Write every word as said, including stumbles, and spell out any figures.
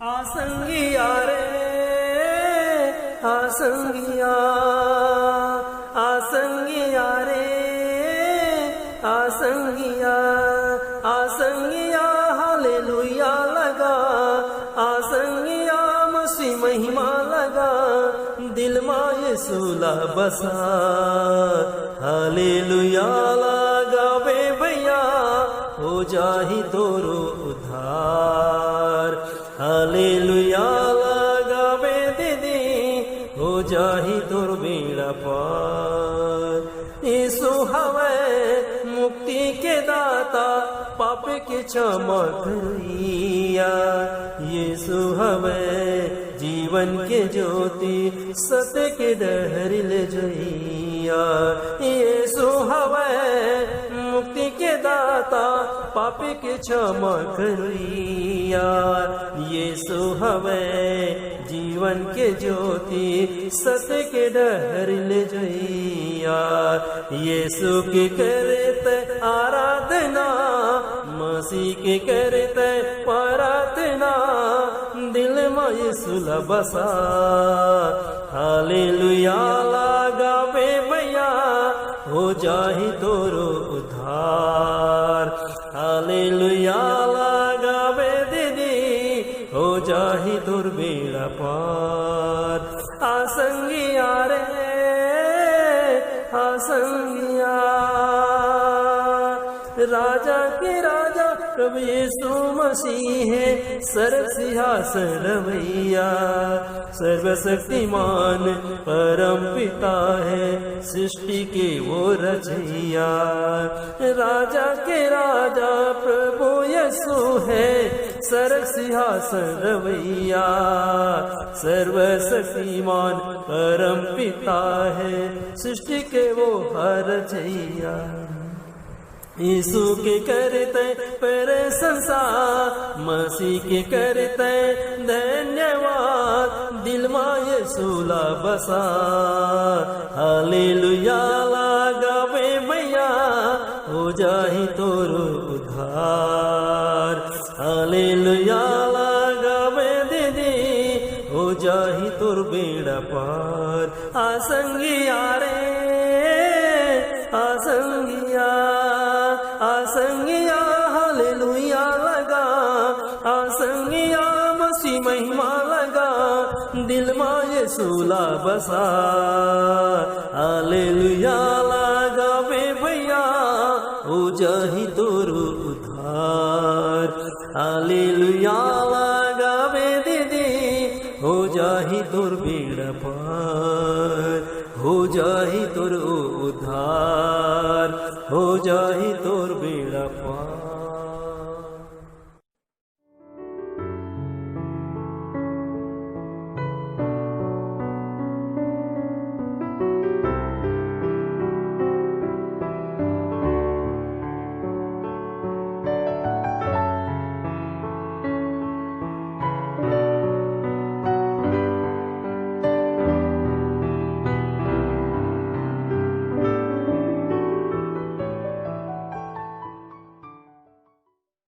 आ संगिया रे, आ संगिया, आ संगिया रे, आ संगिया, आ संगिया, हालेलुया लगा, आ संगिया, मसीह महिमा लगा, दिल मा यीशु ला बसा। हालेलुया लगा बे भैया, हो जाही तोरो उद्धार। हालेलुया लगा बे दीदी, हो जाही तोर बेड़ा पार। यीशु हवय मुक्ति के दाता, पाप के क्षमा करइया। यीशु हवय जीवन के ज्योति, सत्य के डहर ले जइया। यीशु हवय मुक्ति के दाता, पाप के क्षमा करइया। यीशु हवय जीवन के ज्योति, सत्य के डहर ले जइया। यीशु के करत आराधना, मसीह के करत प्रार्थना, दिल मा यीशु ला बसा। हालेलुया लगा बे भैया, हो जाही तोरो उद्धार। हालेलुया लगा बे दीदी, हो जाही तोर बेड़ा पार। आ संगिया रे, आ संगिया, राजा के राजा प्रभु यीशु मसीह हे, सरग सिंहासन रवैया, सर्वशक्तिमान परम पिता हे, सृष्टि के वो रचैया। राजा के राजा प्रभु यीशु हे, सरग सिंहासन रवैया, सर्वशक्तिमान परम पिता हे, सृष्टि के वो हर रचैया। यीशु के करते प्रशंसा, मसीह के करते धन्यवाद, दिल मा यीशु ला बसा। हालेलुया लगा बे भैया, हो जाही तोर उद्धार। हालेलुया लगा बे दीदी, हो जाही तोर बेड़ा पार। आ संगिया रे, आ संगिया, आ संगिया, हालेलुया लगा, आ संगिया, मसीह महिमा लगा, दिल मा यीशु ला बसा। हालेलुया लगा बे भैया, हो जाही तोर उद्धार। हालेलुया लगा बे दीदी, हो जाही तोर बेड़ा पार।